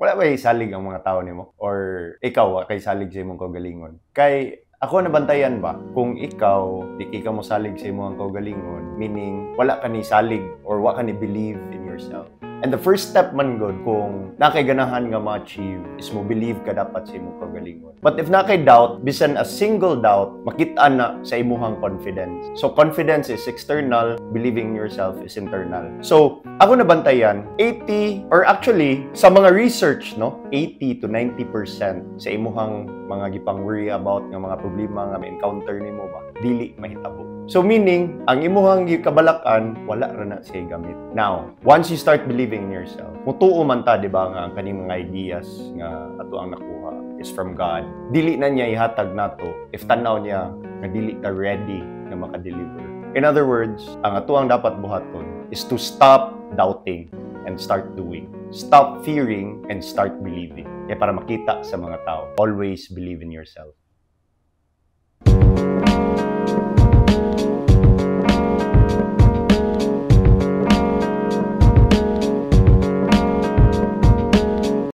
Wala ba salig ang mga tao nimo? Or ikaw, wa kay salig sa imong kaugalingon? Kay ako nabantayan ba, kung ikaw, di ka mo salig sa imong kaugalingon, meaning wala ka ni salig or wa ka ni believe in yourself. And the first step man gud kung naa kay ganahan nga ma-achieve is mo believe ka dapat sa imong kaugalingon. But if naa kay doubt, bisan a single doubt, makita na sa imuhang confidence. So confidence is external, believing in yourself is internal. So ako nabantayan, 80 or actually sa mga research, no, 80 to 90% sa imuhang mga gipang worry about nga mga problema nga ma-encounter nimo ba, dili mahitabo. So meaning, ang imuhang gikabalakan, wala ra na siya gamit. Now, once you start believing in yourself, mutuo man ta, di ba, nga ang kaning mga ideas nga ato ang nakuha is from God. Dili na niya ihatag nato if tanaw niya nga dili ta ready nga maka-deliver. In other words, ang ato ang dapat buhaton is to stop doubting and start doing. Stop fearing and start believing. Kaya para makita sa mga tao, always believe in yourself.